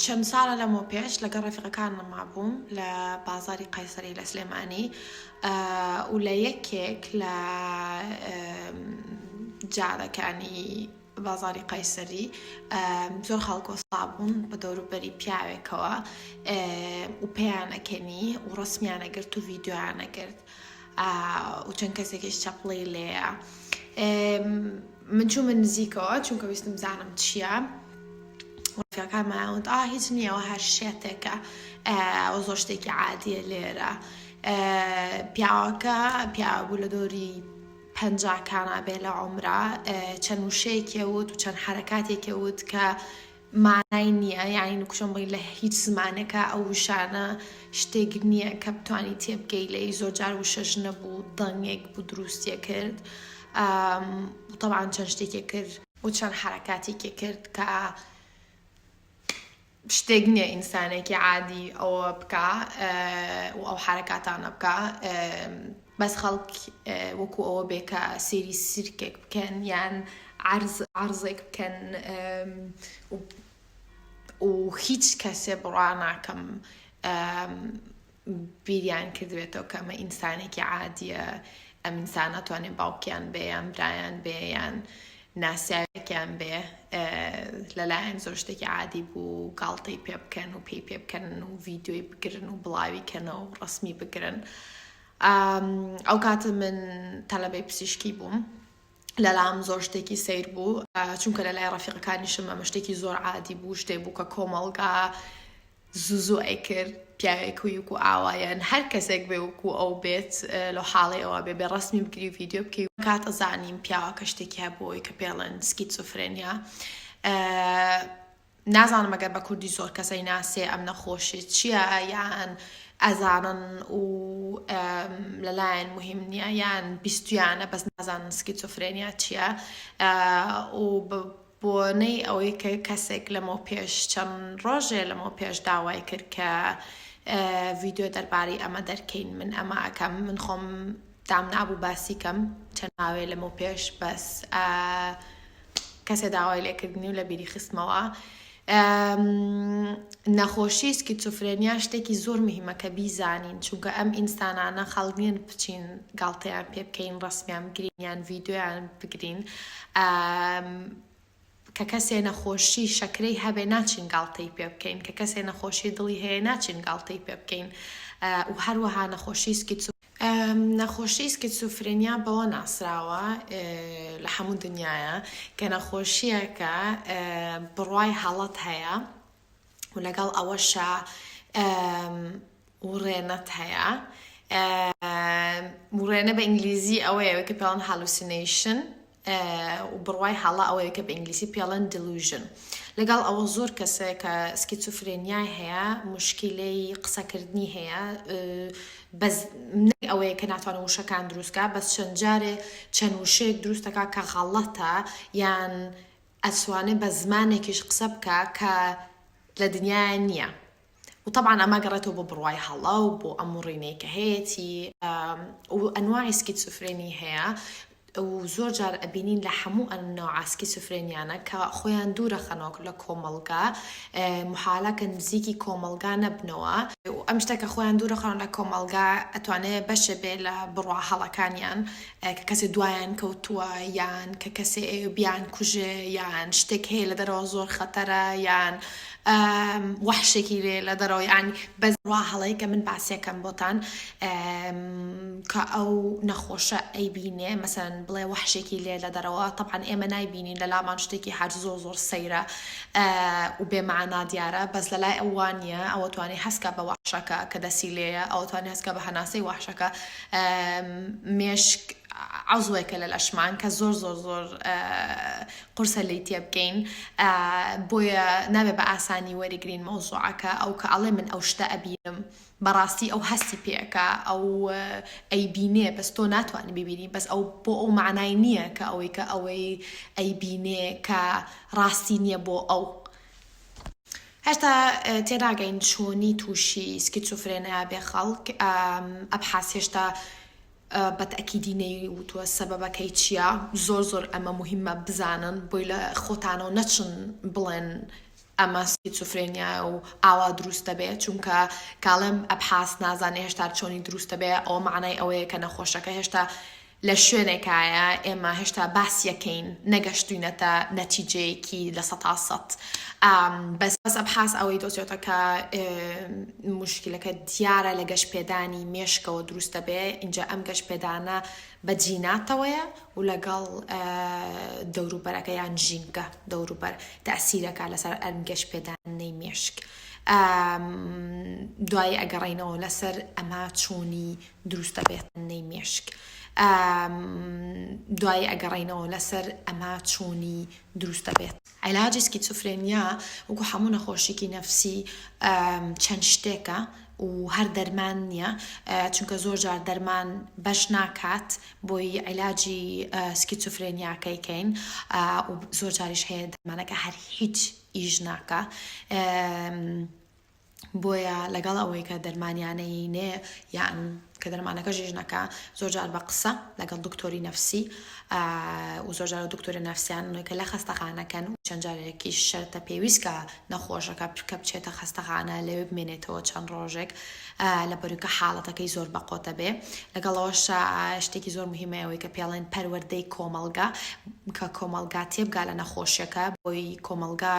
چەند ساڵە لەمەو پێش لەگەڵ ڕەفیقەکانم مابووم لە بازاری قەیسەری لە سلێمانی و لە یەکێک لە جادەکانی بازاری قەیسەری زۆر خەڵک وەستا بوون بە دەوروبەری پیاوێکەوە و پێیان ئەکەنی و ڕسمیان ئەگرت و ڤیددیویان ئەگرت و چەند کەسێکیش چەپڵی لێیە من چوومە نزیکەوە چونکە ویستم بزانم چییە ڕفیقەکانمان وت ئا هیچ نییە ئەوە هەر شێتێکە ئەوە زۆر شتێکی عادیە لێرە پیاوەکە پیاوە بوو لە دەوری پەنجاکانە بێ لە عمرە چەند وشەیەکی وت و چەند حرەکاتێکی وت کە مانای نییە یانی نوکشۆن بڵێی لە هیچ زمانێکا ئەو وشانە شتێک نییە کە بتانی تێبگەی لێی زۆر جار وشەش نەبوو دەنگێک بوو دروستیە کرد و تەبعەن چەند شتێکی کرد و چەند حرەکاتێکی کرد کە شتێک نییە ئینسانێکی عادی ئەوە بکا و ئەو حرەکاتانە بکا بەس خەڵک وەکو ئەوە بێ کە سێری سیرکێک بکەن یان عەرز عەرزێک بکەن و هیچ کەسێ بڕوا ناکەم بیریان کردبێتەوە کە ئەمە ئینسانێکی عادیە ئەم ئینسانە توانێ باوکیان بێ یان برایان بێ یان ناسیاوێکیان بێ لەلایەن زۆر شتێکی عادی بوو گاڵتەی پێ بکەن و پێی پێ بکەن و ڤیددیۆی بگرن و بڵاوی کەنەوە و ڕسمی بگرن ئەو کاتە من تەلەبەی پزیشکی بووم لەلام زۆر شتێکی سەیر بوو چونکە لە لای ڕەفیقەکانیشم ئەمە شتێکی زۆر عادی بوو شتێک بوو کە کۆمەڵگا زوو زوو ئەیکرد پیاوێک و یوک و ئاوا یان هەر کەسێک بێ وەکو ئەو بێت لەو حاڵی ئەوە بێ بێ ڕسمی بگری و ڤیدیۆ بکەی کات ئەزانیم پیاوەکە شتێکی هەبوو کە پێڵێن سکیتسۆفرێنیا نازانم ئەگەر بە کوردی زۆر کەس ئەیناسێ ئەم نەخۆشی چییە یان ئەزانن و لەلایەن مهم نییە یان بیستویانە بەس نازانن سکیتسۆفرێنیا چییە و بۆنەی ئەوەی کە کەسێک لەمەو پێش چەند ڕۆژێ لەمەو پێش داوای کرد کە ڤیددیو دەربارەی ئەمە دەرکەین من ئەمە ئەکەم من خۆم دامنابوو باسی کەم چەند ماوەیە لەمەو پێش بەس کەسێ داوای لێکردنی و لە بیری خستمەوە نەخۆشی سکیتسۆفرێنیا شتێکی زۆر مهمە کە بیزانین چونکە ئەم ئینسانانە خەڵک نین بچین گاڵتەیان پێ بکەین ڕسمیان بگرین یان ڤیددیویان بگرین کە کەسێ نەخۆشی شەکرەی هەبێ ناچین گاڵتەی پێ بکەین کە کەسێ نەخۆشی دڵی هەیە ناچین گاڵتەی پێ بکەین و هەروەها نەخۆشی سکیتسۆ نەخۆشی سکیتسۆفرێنیا بەوە ناسراوە لە هەموو دنیاە کە نەخۆشییەکە بڕوای هەڵەت هەیە و لەگەڵ ئەوەشا وڕێنەت هەیە وڕێنە بە ئینگلیزی ئەوەیە کە پێڵەن hallucination و بڕوای هەڵە ئەوەیە کە بە ئینگلیسی پێڵەن delusion لەگەڵ ئەوە زۆر کەسێ کە سکیتسۆفرێنیای هەیە موشکیلەی قسەکردنی هەیە بەس نەک ئەوەیە کە ناتوانێت وشەکان دروستکا بەس چەند جارێ چەند وشەیەک دروستەکا کە غەڵەتە یان ئەتوانێ بە زمانێکیش قسە بکا کە لە دنیایا نییە و تەبعەن ئەمە گەڕێتەوە بۆ بڕوای هەڵە و بۆ ئەم وڕینەی کە هەیەتی و ئەنواعی سکیتسوفرێنی هەیە و زۆر جار ئەبینین لە هەموو ئەم نەوعە سکیتسوفرێنیانە کە خۆیان دوورەخەنەوە لە کۆمەڵگا محالە کە نزیکی کۆمەڵگا نەبنەوە و ئەم شتە کە خۆیان دوورەخەنەوە لە کۆمەڵگا ئەتوانێ بەشێ بێ لە بڕوا هەڵەکانیان کە کەسێ دوایان کەوتووە یان کە کەسێ بیان کوژێ یان شتێک هەیە لە دەرەوە زۆر خەتەرە یان وەحشێکی لێ لە دەرەوە یان بەس وا هەڵەی کە من باسیەکەم بۆتان کە ئەو نەخۆشە ئەیبینێ مەسەن بڵێ وەحشێکی لێ لە دەرەوە تەبعەن ئێمە نایبینین لە لامان شتێکی هەر زۆر زۆر سەیرە و بێ مەعنا دیارە بەس لە لای ئەو وانە ئەوە توانێ هەستکا بە وەحشەکە کە دەسی لێیە ئەوە توانێ هەستکا بە هەناسەی وەحشەکە مێشک عەزوێکە لە لەشمان کە زۆر زۆر زۆر قورسە لێی تێبگەین بۆیە نابێ بە ئاسانی وەریگرین مەوزوعەکە ئەو کە ئەڵێ من ئەو شتە ئەبینم بەڕاستی ئەو هەستی پێکە ئەو ئەیبینێ بەس تۆ ناتوانانی ببینی بەس ئەو بۆ ئەو معنای نییە کە ئەوەی کە ئەوەی ئەیبینێ کە ڕاستی نییە بۆ ئەو هێشتا تێناگەین چۆنی تووشی سکیتسۆفرێنیا بێ خەڵک ئەبحاس هێشتا بە تەئکیدی نەیوتووە سەبەبەکەی چییە زۆر زۆر ئەمە موهیمە بزانن بۆی لە خۆتانەوە نەچن بڵێن. ئەمە سکیتسوفرێنیایە و ئاوا دروست دەبێ چونکە کاڵێم ئەبحاس نازانێ هێشتا چۆنی دروست دەبێ ئەوە مەعنای ئەوەیە کە نەخۆشەکە هێشتا لە شوێنێکایە ئێمە هێشتا باسیەکەین نەگەشتوینەتە نەتیجەیەکی 100% بەس ئەبحاس ئەوەی دۆزیۆتە کە موشکیلەکە دیارە لە گەشپێدانی مێشکەوە دروست دەبێ ئینجا ئەم گەشپێدانە بە جیناتەوەیە و لەگەڵ دەوروبەرەکە یان ژینگە دەوروبەر تەئسیرەکە لەسەر ئەم گەشپێدانەی مێشک دوایی ئەگەڕێینەوە لەسەر ئەمە چۆنی دروست دەبێت نەی مێشک دوایی ئەگەڕێینەوە لەسەر ئەمە چۆنی دروست دەبێت. عیلاجی سکیتسوفرێنیا وەکو هەموو نەخۆشیکی نەفسی چەند شتێکە و هەر دەرمان نییە چونکە زۆر جار دەرمان بەش ناکات بۆی عیلاجی سکیتسوفرێنیاکەی کەین و زۆر جاریش هەیە دەرمانەکە هەر هیچ ئیش ناکا بۆیە لەگەڵ ئەوەی کە دەرمانیانەی نێ یان کە دەرمانەکەش ئیش نەکا زۆر جار بە قسە لەگەڵ دکتۆری نەفسی و زۆر جار دکتۆرە نەفسیان کە لە خەستەخانەکەن و چەند جارێکیش شەرتە پێویست کە نەخۆشەکە کە بچێتە خەستەخانە لەوێ بمێنێتەوە چەند ڕۆژێک لە بەروکە حاڵەتەکەی زۆر بەقۆتە بێ لەگەڵەوەش شتێکی زۆر مهمە ئەوەی کە پێڵێن پەروەردەی کۆمەڵگا کە کۆمەڵگا تێبگا لە نەخۆشیەکە بۆی کۆمەڵگا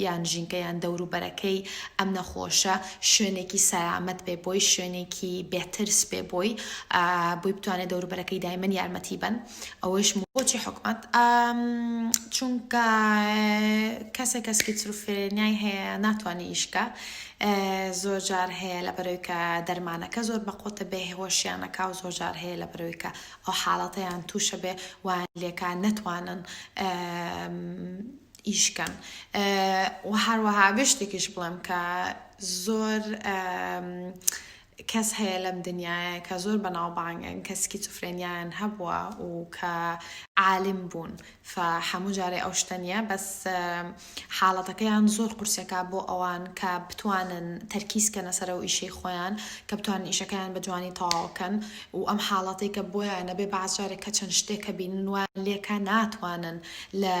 یان ژینگە یان دەوروبەرەکەی ئەم نەخۆشە شوێنێکی سەلامەت بێ بۆی شوێنێکی بێترس بێ بۆی بۆی بتوانێت دەوروبەرەکەی دایمەن یارمەتی بن ئەوەیش بۆچی حکومەت چونکە کەسێک کە سکیتسروفێنیای هەیە ناتوانێت ئیشکە زۆر جار هەیە لە بەرەوەی کە دەرمانەکە زۆر بەقۆتە بێ هۆشیانەکە و زۆر جار هەیە لە بەرەوەی کە ئەو حاڵەتەیان تووشە بێ وایان لێکا نەتوانن ئیش کەن و هەروەها بێ شتێکیش بڵێم کە زۆر کەس هەیە لەم دنیاە کە زۆر بەناوبانگن کە سکیتسوفرێنیان هەبووە و کە عالم بوون فە هەموو جارێ ئەو شتە نییە بەس حاڵەتەکەیان زۆر قورسەکە بۆ ئەوان کە بتوانن تەرکیز کەنە سەر ئەو ئیشەی خۆیان کە بتوانن ئیشەکەیان بە جوانی تەواوکەن و ئەم حاڵەتەی کە بۆیان ئەبێ بەعز جارێک کە چەند شتێکە بینن وایان لێکا ناتوانن لە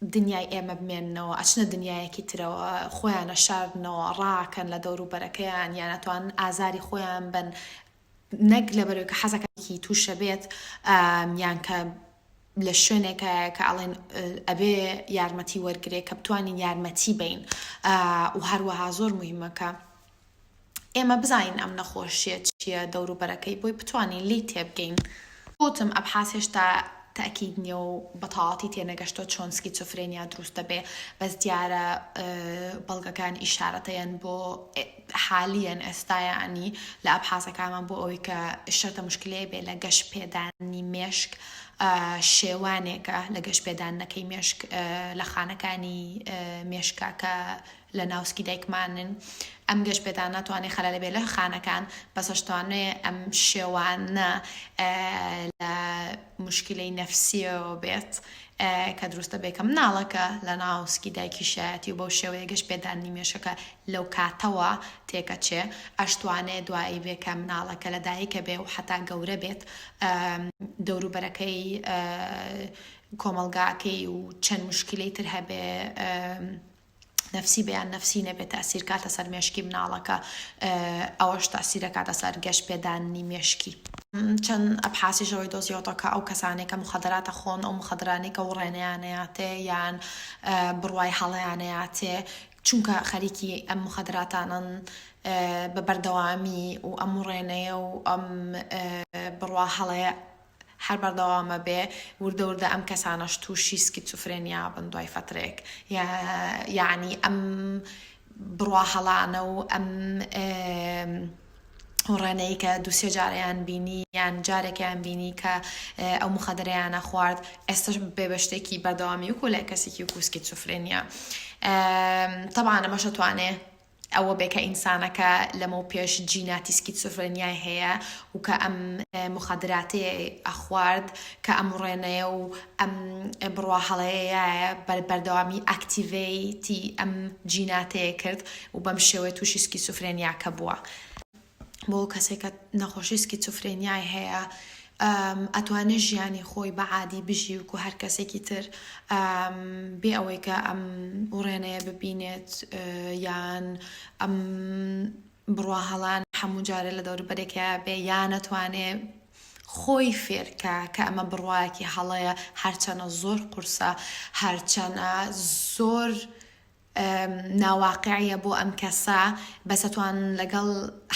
دنیای ئێمە بمێننەوە ئەچنە دنیایەکی ترەوە خۆیان ئەشارنەوە ڕاکەن لە دەوروبەرەکەیان یان ئەتوانن ئازاری خۆیان بن نەک لەبەرەوەی کە حەزەکەی تووشە بێت یان کە لە شوێنێکە کە ئەڵێن ئەبێ یارمەتی وەرگێ کە بتوانین یارمەتی بین و هەروەها زۆر مهمە کە ئێمە بزانین ئەم نەخۆشیە چیە دەوروبەرەکەی بۆی بتوانین لێی تێبگەین. وتم ئەبحاس هێشتا تەئکید نیە و بەتەواوەتی تێنەگەشتوە چۆن سکیتسۆفرێنیا دروست دەبێ بەس دیارە بەڵگەکان ئیشارەتەیەن بۆ حالیەن ئێستا یەعنی لە ئەبحاسەکانمان بۆ ئەوەی کە شەرتە مشکلەیە بێ لە گەش پێدانی مێشک شێوانێکە لە گەش پێدانەکەی مێشک لە خانەکانی مێشکە کە لە ناو سکی دایکمانن ئەم گەشپێدانە توانێ خەلەلە بێ لە خانەکان بەس ئەشتوانێ ئەم شێوانە لە مشکلەی نەفسیەوە بێت کە دروستە بێ کە مناڵەکە لە ناو سکی دایکیشایەتی و بەو شێوەیە گەشت پێدانی مێشەکە لەو کاتەوە تێکەچێ ئەشتوانێ دوایی بێ کە مناڵەکە لە دایکە بێ و حتا گەورە بێت دەوروبەرەکەی کۆمەڵگاکەی و چەند مشکلەی تر هەبێ نەفسی بێ یان نەفسی نەبێ تەئسیر کاتە سەر مێشکی مناڵەکە ئەوەش تەئسیر ئەکاتە سەر گەش پێدانی مێشکی. چەند ئەبحاسیش ئەوەی دۆزیەوەتەوە کە ئەو کەسانەی کە موخەدەرات ئەخۆن ئەو موخەدرانەی کە وڕێنەیانەیاتێ یان بڕوای هەڵەیانەیاتێ چونکە خەریکی ئەم موخەدراتانەن بە بەردەوامی و ئەم وڕێنەیە و ئەم بڕوا هەڵەیە هەر بەردەوامە بێ وردە وردە ئەم کەسانەش تووشی سکیتسوفرێنیا بن دوای فەترێک یەعنی ئەم بڕوا هەڵانە و ئەم ڕێنەی کە دوسێ جارەیان بینی یان جارێکیان بینی کە ئەو مخدرەیانە خوارد ئێستش بێ بە شتێکی بەردەوامی وکو لای کەسێکی وکو سکیتسوفرێنیا تەبعەن ئەمەش ئەتوانێ ئەوە بێ کە ئینسانەکە لەمەو پێش جیناتی سکیتسۆفرێنیای هەیە و کە ئەم موخەدراتەی ئەخوارد کە ئەم وڕێنەیە و ئەم بڕوا هەڵەیەیە بەر بەردەوامی activate ی ئەم جیناتەیە کرد و بەم شێوەیە تووشی سکیتسۆفرێنیاکە بووە. بۆ کەسێک کە نەخۆشی سکیتسۆفرێنیای هەیە. ئەتوانێ ژیانی خۆی بە عادی بژی وکو هەر کەسێکی تر بێ ئەوەی کە ئەم وڕێنەیە ببینێت یان ئەم بڕوا هەڵان هەموو جارێ لە دەوروبەرێکیا بێ یا نەتوانێ خۆی فێرکا کە ئەمە بڕوایەکی هەڵەیە هەرچەنە زۆر قورسە هەرچەنە زۆر ناواقعیە بۆ ئەم کەسە بەس ئەتوانن لەگەڵ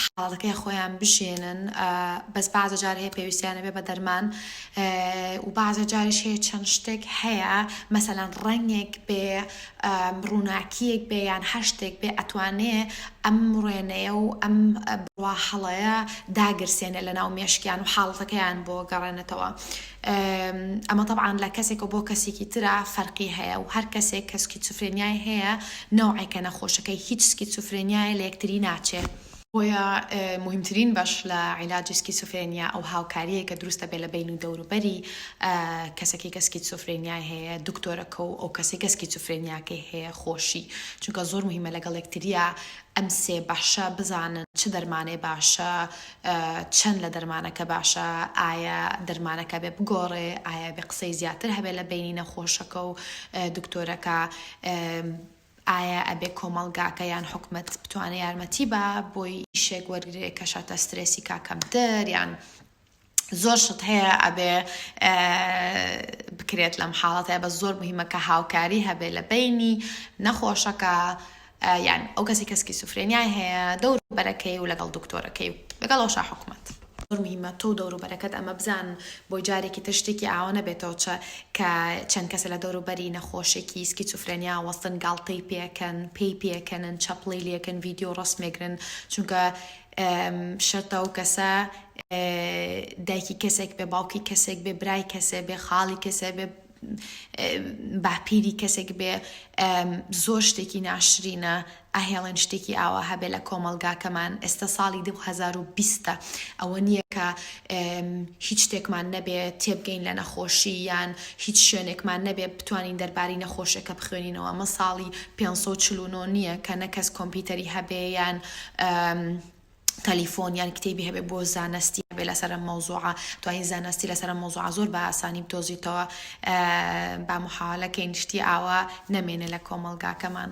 حاڵەتەکەی خۆیان بژێنن بەس بەعزە جار هەیە پێویستیان ئەبێ بە دەرمان و بەعزە جاریش هەیە چەند شتێک هەیە مەسەلەن ڕەنگێک بێ ڕووناکیەک بێ یان هەر شتێک بێ ئەتوانێ ئەم وڕێنەیە و ئەم بڕوا هەڵەیە داگرسێنێ لەناو مێشکیان و حاڵەتەکەیان بۆ گەڕێنێتەوە. ئەمە تەبعەن لە کەسێکەوە بۆ کەسێکی ترا فەرقی هەیە و هەر کەسێک کە سکیتسوفرێنیای هەیە نەوعێکە نەخۆشەکەی هیچ سکیتسوفرێنیایە لە یەکتری ناچێ. بۆیە موهیمترین بەش لە عیلاجی سکیتسوفرێنیا ئەو هاوکاریەیە کە دروست دەبێت لە بەین و دەوروبەری کەسەکەی کە سکیتسوفرێنیای هەیە، دکتۆرەکە و ئەو کەسەی کە سکیتسوفرێنیاکەی هەیە خۆشی، چونکە زۆر موهیمە لەگەڵ یەکتریا ئەم سێ بەشە بزانن چ دەرمانێ باشە، چەند لە دەرمانەکە باشە، ئایا دەرمانەکە بێ بگۆڕێ، ئایا بێ قسەی زیاتر هەبێ لە بەینی نەخۆشەکە و دکتۆرەکە، ئایا ئەبێ کۆمەڵگاکە یان حکومەت بتوانێ یارمەتی با بۆی ئیشێک وەرگرێ کە شەتە سترێسی کا کەمتر یان زۆر شت هەیە ئەبێ بکرێت لەم حاڵەتە بە زۆر مهمە کە هاوکاری هەبێ لە بینی نەخۆشەکە یان ئەو کەسی کە سکیزۆفرێنیای هەیە دەوروبەرەکەی و لەگەڵ دکتۆرەکەی و لەگەڵ ئەوشا حکومەت. زۆر مهمە تۆ و دەوروبەرەکەت ئەمە بزانن بۆی جارێکی تر شتێکی ئاوا نەبێتەوە چە کە چەند کەسە لە دەوروبەری نەخۆشێکی سکیزۆفرێنیا وەستن گاڵتەی پێکەن پێی پێکەنن چەپڵەی لێکەن ڤیدیۆ ڕەسمێگرن چونکە شەرتە ئەو کەسە دایکی کەسێک بێ باوکی کەسێک بێ برای کەسێ بێ خاڵی کەسێ بێ باپیری کەسێک بێ زۆر شتێکی ناشرینە ئەهێڵێن شتێکی ئاوا هەبێ لە کۆمەڵگاکەمان ئێستا ساڵی 2020 ئەوە نییە کە هیچ شتێکمان نەبێ تێبگەین لە نەخۆشی یان هیچ شوێنێکمان نەبێ بتوانین دەرباری نەخۆشەکە بخوێنینەوە ئەمە ساڵی 549 نییە کە نە کەس کۆمپیوتەری هەبێ یان تەلیفۆن یان کتێبی هەبێ بۆ زانستی هەبێ لەسەر ئەم مەوزوعە توانین زانستی لەسەر ئەم مەوزوعە زۆر بە ئاسانی بدۆزیتەوە با محاولەکەین شتی ئاوا نەمێنێ لە کۆمەڵگاکەمان.